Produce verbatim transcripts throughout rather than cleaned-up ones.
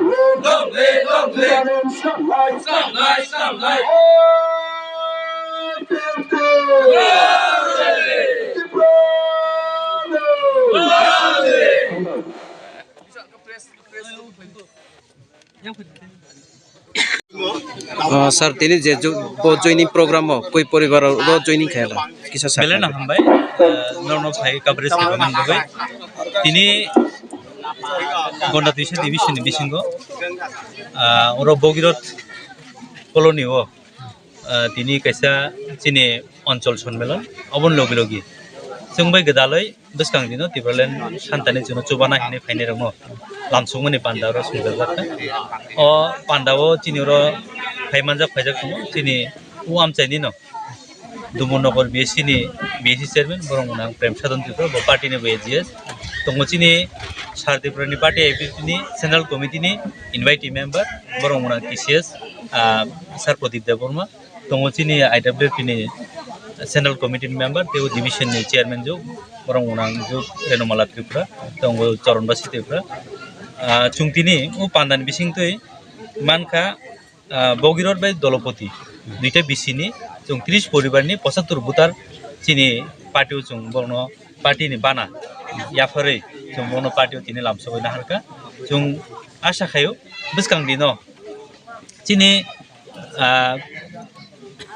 Long live! Long live! Long live! Long life! Long life! Long life! Ah, sir, tini je jo-, bo joining program o koi poribar o joining khaila kisa sa. Belai no hambai, eh, norok no phai coverage khe bagwi. Tini Gonda Twisa division ni bisingo, ah, oro Bogirot colony o, ah, tini kaisa chini onchol sonmelon, oboni logi logi chwng bai gwdalwi bwskang dino Tipraland santani chwngno chubana hinwi phainairokno lamsukmani panda oro swngjak kha. O panda o chini oro phai manjak phaijak tongo chini o amchaini no Dumunogor B S C ni B S C chairman borok mwnang Prem Sadhan Tripura, bo party ni bo A G S tongo chini Sar Tripura ni party I P F T ni central committee ni invitee member borok mwnang T C S, ah, Sar Pradip Debbarma. Tongo chini I W F T ni Central Committee ni member, tei o division ni chairman juk, borok mwnang juk Renomala Tripura, tongo Choron Basi Tripura. Ah, chwng tini o pandani bisingtwi mankha, ah, Bogirot bai Dolopoti, duita B C ni, chwng tris poribar ni pochattor voter chini party o chwng borokno party ni bana yapharwi chwng bono party o tini lamsogwi naharkha. Chwng asha khaio bwskang dino chini, ah,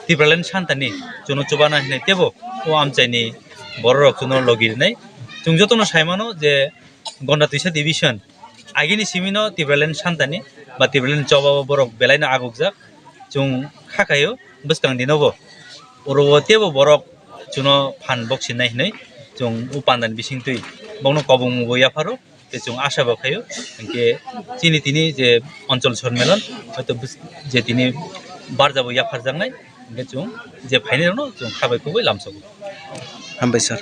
Tipraland santani chwngno chubana hinwi teibo o amchaini bororok chwngno logi rwnai. Chwng jotono sai mano je Gonda Twisa division agini simino Tipraland santani ba Tipraland choba o borok belaino agukjak. Chwng kha khaio bwskang dinobo oro o teibo borok chwngno phan boksinai hinwi chwng o pandani bisingtwi bokno kobongmugo yapharo. Tei chwng asha bo khaio, hinkhe chini tini je onchol sonmelon, hoito bws-, je tini barjabo yapharjaknai, hinkhe chwng je phainairokno chwng kha bai kubui lamsogo. Hambai sir.